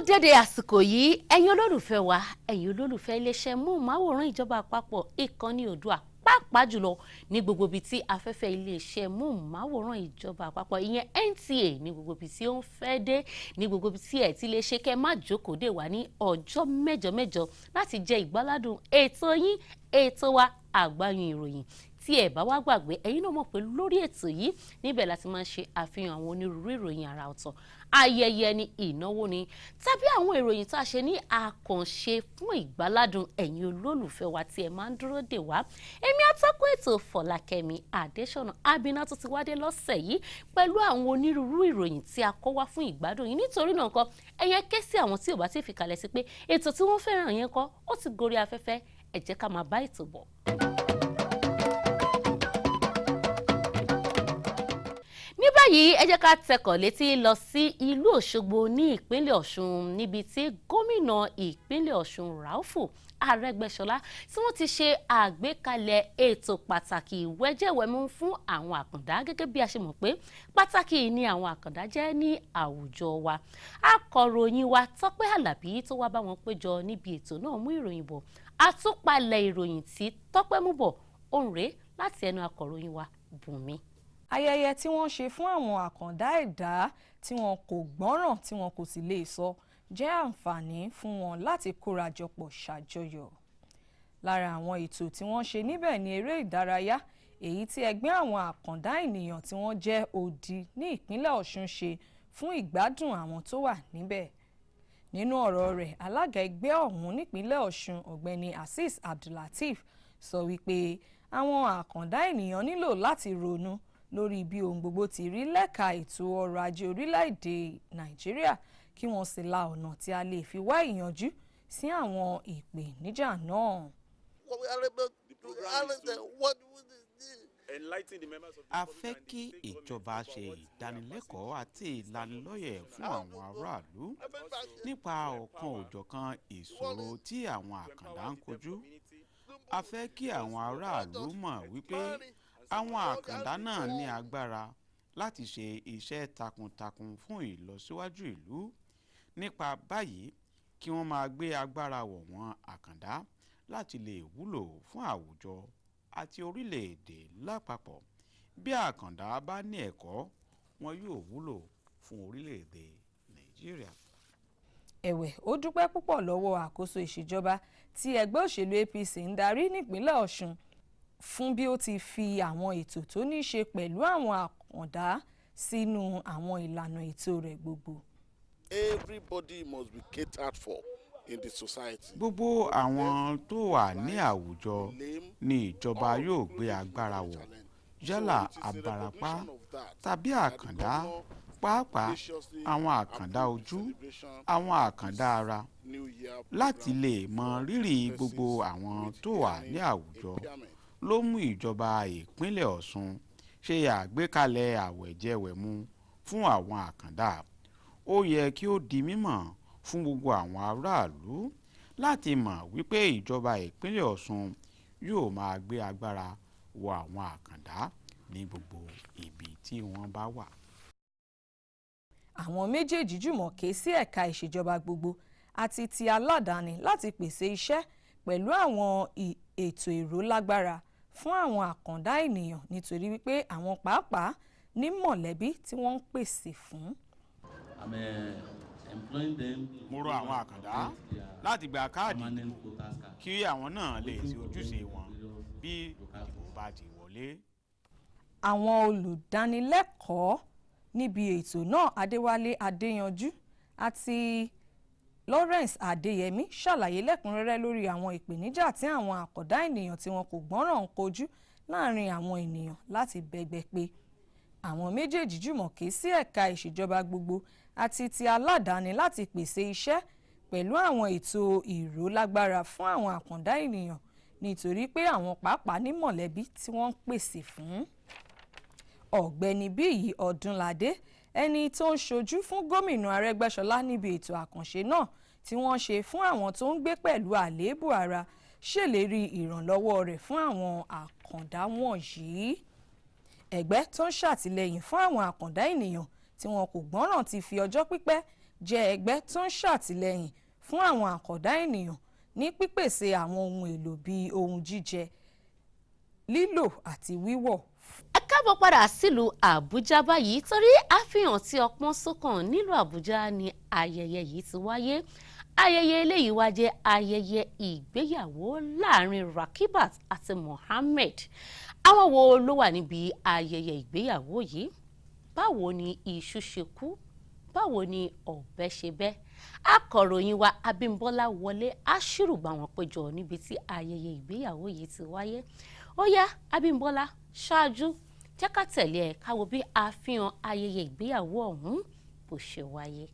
Dédé àsìkò yìí, ẹ̀yin olólùfẹ́ wa, ẹ̀yin olólùfẹ́ iléeṣẹ́ móhùnmáwòrán ìjọba àpapọ̀, ìkànnì Oòduà, pàápàá jùlọ ní gbogbo ibi tí afẹ́fẹ́ iléeṣẹ́ móhùnmáwòrán ìjọba àpapọ̀, ìyẹn NTA, ní gbogbo ibi tí ó ń fẹ́ dé, ní gbogbo ibi tí ẹ̀ ti lè ṣe kẹ́ má jókòó dè wá ní ọjọ́ mẹ́jọ mẹ́jọ láti jẹ ìgbáládùn ètò yín, ètò wa, Àgbáyùn Ìròyìn. Tí ẹ bá wá gbàgbé, ẹ̀yin náà mọ̀ pé lórí ètò yìí níbẹ̀ láti máa ń ṣe àfihàn àwọn onírúurú ìròyìn àrà ọ̀tọ̀, ayẹyẹ ni, ìnáwó ni, tàbí àwọn ìròyìn tá a ṣe ní àkànṣe fún ìgbáládùn ẹ̀yin olólùfẹ́ wa tí ẹ máa ń dúró dè wá. Èmi atọ́kùn ètò, Fọlákẹ́mi Adéṣọ̀nà Abiná, tó ti wádé lọ́sẹ̀ yìí pẹ̀lú àwọn onírúurú ìròyìn tí a kó wá fún ìgbádùn yìí. Nítorí náà kọ́, ẹ̀yẹn ké sí àwọn tí ò bá ti fi kalẹ̀ sí pé ètò tí wọ́n fẹ́ràn yẹn kọ́, ó ti gorí afẹ́fẹ́. Ẹ jẹ́ ká máa bá ètò bọ̀. Ní báyìí, ẹ jẹ́ ká tẹkọ̀ létí lọ sí ìlú Òṣogbo ní ìpínlẹ̀ Ọ̀ṣun, níbi tí gómìnà ìpínlẹ̀ Ọ̀ṣun, Ràúfù Arẹ́gbẹ́ṣọlá, tí wọ́n ti ṣe àgbékalẹ̀ ètò pàtàkì ìwẹ́jẹ̀wẹ̀mú fún àwọn àkàndá. Gẹ́gẹ́ bí a ṣe mọ̀ pé pàtàkì ni àwọn àkàndá jẹ́ ní àwùjọ wa, akọ̀ròyìn wa Tọ́pẹ́ Àlàbí tó wá bá wọn péjọ níbi ètò náà mú ìròyìn bọ̀. Àtúpalẹ̀ ìròyìn tí Tọ́pẹ́ mú bọ̀ òun rèé láti ẹnu akọ̀ròyìn wa, Bùnmi. Ayẹyẹ tí wọ́n ṣe fún àwọn àkàndá ẹ̀dá tí wọn kò gbọ́ràn, tí wọn kò sì lè sọ, jẹ́ àǹfààní fún wọn láti kórajọpọ̀ ṣàjọyọ̀. Lára àwọn ètò tí wọ́n ṣe níbẹ̀ ní eré ìdárayá, èyí tí ẹgbẹ́ àwọn àkàndá ènìyàn tí wọ́n jẹ́ odi ní ìpínlẹ̀ Ọ̀ṣun ṣe fún ìgbádùn àwọn tó wà níbẹ̀. Nínú ọ̀rọ̀ rẹ̀, alága ẹgbẹ́ ọ̀hún nípínlẹ̀ Ọ̀ṣun, Ọ̀gbẹ́ni Azeez Abdullateef, sọ wípé àwọn àkàndá ènìyàn nílò láti ronú lórí bí ohun gbogbo ti rí lẹ́ka ètò ọrọ̀ ajé orílẹ̀-èdè Nàìjíríà, kí wọ́n sì la ọ̀nà tí a lè fi wá ìyanjú sí àwọn ìpèníjà náà. A fẹ́ kí ìjọba ṣe ìdánilẹ́kọ̀ọ́ àti ìlanilọ́yẹ̀ fún àwọn aráàlú nípa ọ̀kan-ò-jọ̀kan ìṣòro tí àwọn àkàndá ń kojú. A fẹ́ kí àwọn aráàlú mọ̀ wípé àwọn àkàndá náà ní agbára láti ṣe iṣẹ́ takuntakun fún ìlọsíwájú ìlú. Nípa báyìí, kí wọ́n máa gbé agbára wọ̀ wọ́n àkàndá láti lè wúlò fún àwùjọ àti orílẹ̀-èdè lápapọ̀. Bí àkàndá bá ní ẹ̀kọ́, wọn yóò wúlò fún orílẹ̀-èdè Nàìjíríà. Ẹ̀wẹ̀, ó dúpẹ́ púpọ̀ lọ́wọ́ àkóso ìṣèjọba tí ẹgbẹ́ òṣèlú APC ń darí nípínlẹ̀ Ọ̀ṣun fún bí ó ti fi àwọn ètò tó ní í ṣe pẹ̀lú àwọn àkàndá sínú àwọn ìlànà ètò rẹ̀ gbogbo. Everybody must be catered for in the society. Gbogbo àwọn tó wà ní àwùjọ ní ìjọba yóò gbé agbára wọ̀, yálà abarapá tàbí àkàndá, pàápàá àwọn àkàndá ojú, àwọn àkàndá ara, láti lè mọ rírì gbogbo àwọn tó wà ní àwùjọ ló mú ìjọba ìpínlẹ̀ Ọ̀ṣun ṣe àgbékalẹ̀ àwẹ̀jẹwẹ̀mu fún àwọn àkàndá. Ó yẹ kí ó di mímọ̀ fún gbogbo àwọn aráàlú láti mọ̀ wípé ìjọba ìpínlẹ̀ Ọ̀ṣun yóò máa gbé agbára wọ àwọn àkàndá ní gbogbo ibi tí wọ́n bá wà. Àwọn méjèèjì jùmọ̀ ké sí ẹ̀ka ìṣèjọba gbogbo àti ti aládàáni láti pèsè iṣẹ́ pẹ̀lú àwọn ètò ìrólágbára fún àwọn àkàndá ènìyàn, nítorí wípé àwọn pàápàá ní mọ̀lẹ́bí tí wọ́n ń pèsè fún. Mo rọ àwọn àkàndá láti gba káàdì ìdìbò kí àwọn náà lè ṣe ojúṣe wọn bí ìdìbò bá ti wọlé. Àwọn olùdánilẹ́kọ̀ọ́ níbi ètò náà, Adéwálé Adéyanjú àti Lawrence Adéyẹmí, ṣàlàyé lẹ́kùnrẹ́rẹ́ lórí àwọn ìpèníjà tí àwọn àkàndá ènìyàn tí wọn kò gbọ́ràn ń kojú láàrin àwọn ènìyàn láti bẹ́gbẹ́ pé. Àwọn méjèèjì jùmọ̀ ké sí ẹ̀ka ìṣèjọba gbogbo àti ti aládàáni láti pèsè iṣẹ́ pẹ̀lú àwọn ètò ìrólágbára fún àwọn àkàndá ènìyàn, nítorí pé àwọn pàápàá ní mọ̀lẹ́bí tí wọ́n ń pèsè fún. Ọ̀gbẹ́ni Bíyì Ọdúnládé, ẹni tó ń ṣojú fún gómìnà Arẹ́gbẹ́ṣọlá níbi ètò àkànṣe náà tí wọ́n ṣe fún àwọn tó ń gbé pẹ̀lú àléébù ara, ṣèlérí ìrànlọ́wọ́ rẹ̀ fún àwọn àkàndá wọ̀nyí. Ẹgbẹ́ tó ń ṣàtìlẹ́yìn fún àwọn àkàndá ènìyàn tí wọn kò gbọ́ràn ti fi ọjọ́ pípẹ́ jẹ́ ẹgbẹ́ tó ń ṣàtìlẹ́yìn fún àwọn àkàndá ènìyàn ní pípèsè àwọn ohun èlò bíi ohun jíjẹ, lílò àti wíwọ̀. Ẹ káàbọ̀ padà sílùú Àbújá báyìí, torí àfihàn tí ọpọ́n sókàn nílùú Àbújá ni ayẹyẹ yìí ti wáyé. Ayẹyẹ eléyìí wá jẹ́ ayẹyẹ ìgbéyàwó láàrin Rakibat àti Mohammed. Àwọn wo ló wà níbi ayẹyẹ ìgbéyàwó yìí? Báwo ni iṣu ṣe kú? Báwo ni ọ̀bẹ ṣe bẹ́? Akọ̀ròyìn wa Abímbọ́lá Wọlé Aṣírù bá wọn péjọ níbi tí ayẹyẹ ìgbéyàwó yìí ti wáyé. Ó yá Abímbọ́lá, ṣáájú jẹ́ ká tẹ̀lé ẹ ká wo bí àfihàn ayẹyẹ ìgbéyàwó ọ̀hún bó ṣe wáyé.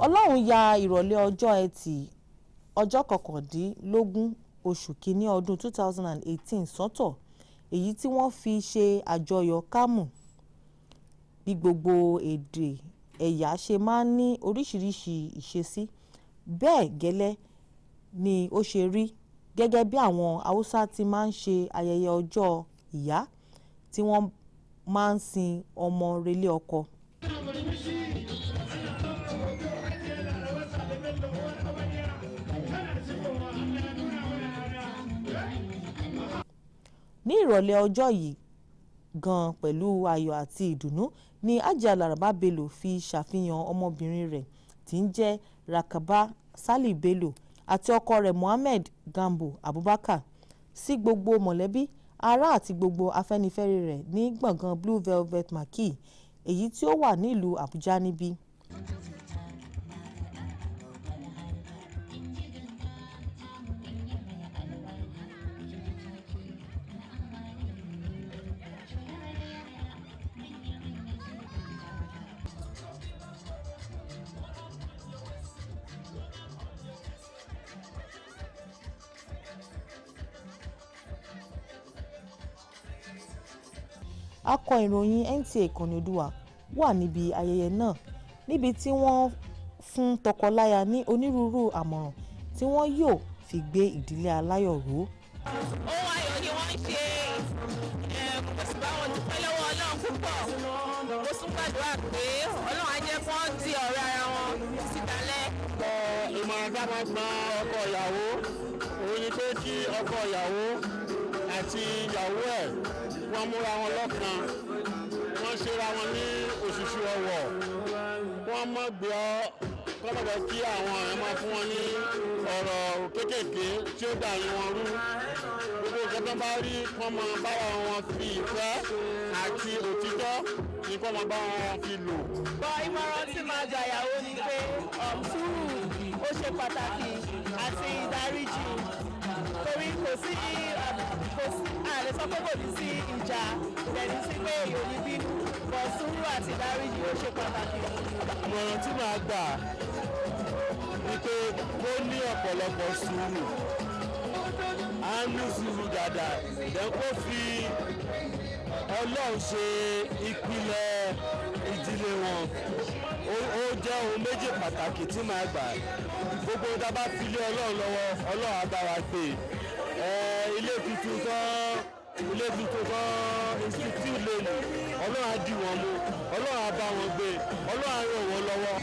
Ọlọ́run ya ìrọ̀lẹ́ ọjọ́ Ẹtì ọjọ́ 19 oṣù kínní ọdún 2018 sọ́tọ̀, èyí tí wọ́n fi ṣe àjọyọ̀ Kámù. Bí gbogbo èdè ẹ̀yà ṣe máa ń ní oríṣiríṣi ìṣesí, bẹ́ẹ̀ gẹ́lẹ́ ni ó ṣe rí gẹ́gẹ́ bí àwọn Haúsá ti máa ń ṣe ayẹyẹ ọjọ́ ìyá tí wọ́n máa ń sin ọmọ relé ọkọ. Ní ìrọ̀lẹ́ ọjọ́ yìí gan-an pẹ̀lú ayọ̀ àti ìdùnnú ni Hajia Laraba Bello fi ṣàfihàn ọmọbìnrin rẹ̀ tí ń jẹ́ Rakaba Sali Bello àti ọkọ rẹ̀ Mohammed Gambo Abubakar sí gbogbo mọ̀lẹ́bí, ará àti gbogbo afẹ́nifẹ́re rẹ̀ ní gbọ̀ngàn Blue Velvet Marquee èyí tí ó wà nílùú Àbújá níbí. Akọ ìròyìn NTA Ìkànnì Oòduà wà níbi ayẹyẹ náà níbi tí wọ́n fún tọkọláya ní onírúurú àmọ̀ràn tí wọ́n yóò fi gbé ìdílé aláyọ̀ ró. Ohun ayọ̀ ni wọ́n ń ṣe, mo sì bá wọn dúpẹ́ lọ́wọ́ Ọlọ́run púpọ̀. Mo tún gbàdúrà pé Ọlọ́run á jẹ́ kí wọ́n di ọ̀rẹ́ ara wọn títí dalẹ́. Ìmọ̀ràn tá a máa gba ọkọ ìyàwó òun ni pé kí ọkọ ìyàwó àti ìyàwó ẹ̀ wọ́n múra wọn lọ́kàn, wọ́n ṣera wọn ní òṣùṣù ọwọ̀, wọ́n mọ̀ gbé ọ kọ́lọ́dọ̀ kí àwọn ọ̀rẹ́ máa fún wọn ní ọ̀rọ̀ kéékèèké tí ó dà yín wọn rú. Gbogbo nǹkan tó bá rí kọ́ máa bára wọn fi ìfẹ́ àti òtítọ́ ní kọ́ máa bá wọn fi lò. Bọ́ ìmọ̀ràn tí máa gba ìyàwó ni pé sùúrù ó ṣe pàtàkì àti ìdáríjì, torí kò sí àlè sọ pé kò ní sí ìjà, kò dẹ̀ ní sí pé èèyàn ò ní bínú, bọ̀ sùúrù àti ìdáríjì ó ṣe pàtàkì. Ìmọ̀ràn tí màá gbà ni pé kó ní ọ̀pọ̀lọpọ̀ sùúrù, á ní sùúrù dáadáa, then kó fi Ọlọ́run ṣe ìpìlẹ̀ ìdílé wọn. Ó jẹ́ ohun méjì pàtàkì tí màá gbà. Gbogbo tá a bá fi lé Ọlọ́run lọ́wọ́, Ọlọ́run á bá wa gbé. Ilé tuntun tán institute lè lò, Ọlọ́run á dì wọ́n mú, Ọlọ́run á bá wọn gbé, Ọlọ́run á ràn wọ́n lọ́wọ́.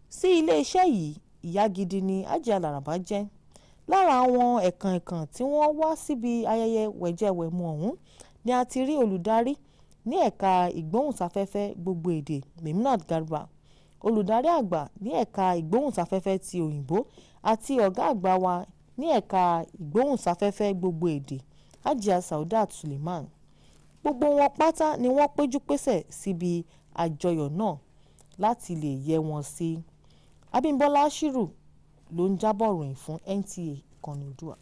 Sí ilé-iṣẹ́ yìí, ìyá gidi ni Hajia Laraba jẹ́. Lára àwọn ẹ̀kànẹ̀kàn tí wọ́n wá síbi ayẹyẹ wẹ̀jẹwẹ̀mu ọ̀hún ni a ti rí olùdarí ní ẹ̀ka ìgbóhùnsáfẹ́fẹ́ gbogbo èdè Memunat Garba, olùdarí àgbà ní ẹ̀ka ìgbóhùnsáfẹ́fẹ́ ti òyìnbó àti ọ̀gá àgbà wa ní ẹ̀ka ìgbóhùnsáfẹ́fẹ́ gbogbo èdè Hajia Saudat Suleiman. Gbogbo wọn pátá ni wọ́n péjú pésẹ̀ síbi àjọyọ̀ náà láti lè yẹ́ wọn sí. Abímbọ́lá Aṣírù ló ń jábọ̀ ròyìn fún NTA Ìkànnì Oòduà.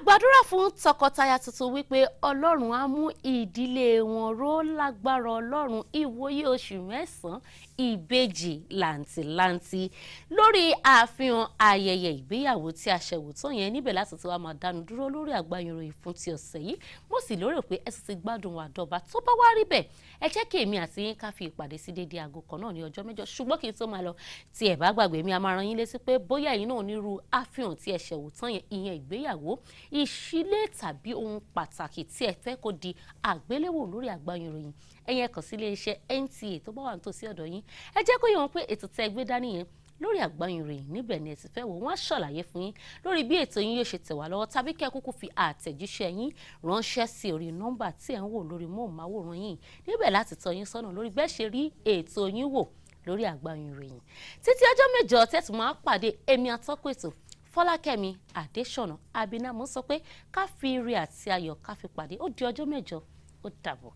Gbàdúrà fún tọkọtaya tuntun wípé Ọlọ́run á mú ìdílé wọn ró lágbára Ọlọ́run. Ìwòye oṣù 9, ìbejì làǹtìlanti lórí àfihàn ayẹyẹ ìgbéyàwó tí a ṣẹ̀wò tán yẹn. Níbẹ̀ láti ti wá máa dánu dúró lórí àgbáyé ìròyìn fún ti ọ̀sẹ̀ yìí. Mo sì lérò pé ẹ sì ti gbádùn wa dọ́ba. Tó bá wá rí bẹ́ẹ̀, ẹ jẹ́ kí èmi àti yín ká fi ìpàdé sí déédéé aago kan náà ní ọjọ́ 8. Ṣùgbọ́n kí n tó máa lọ, tí ẹ bá gbàgbé mi, a máa rán yín létí pé bóyá ẹ̀yin náà nírú àfihàn tí ẹ ṣẹ̀wò tán yẹn, ìyẹn ìgbéyàwó, ìṣílé tàbí ohun pàtàkì tí ẹ fẹ́ kó di àgbéléwò lórí àgbáyé ìròyìn, ẹ̀yin ẹ kàn sí iléeṣẹ́ NTA tó bá wà nítòsí ọ̀dọ̀ yín. Ẹ jẹ́ kó yé wọn pé ètò tẹ́ ẹ gbé dání yẹn lórí àgbáyé ìròyìn, níbẹ̀ ni ẹ ti fẹ́ wò. Wọ́n á ṣàlàyé fún yín lórí bí ètò yín yóò ṣe tẹ̀ wá lọ́wọ́, tàbí kẹ́ ẹ kúkú fi àtẹ̀jíṣẹ́ yín ránṣẹ́ sí orí nọ́mbà tí ẹ̀ ń wò lórí móhùnmáwòrán yín níbẹ̀ láti tọ́ yín sọ́nà lórí bẹ́ẹ̀ ṣe rí ètò yín wò lórí àgbáyé ìròyìn. Títí ọjọ́ 8 tẹ́tù máa pàdé, èmi atọ́kùn ètò Fọlákẹ́mi Adéṣọ̀nà Abinamọ sọ pé ká fi ire àti ayọ̀ ká fi pàdé. Ó di ọjọ́ 8, ó dàbọ̀.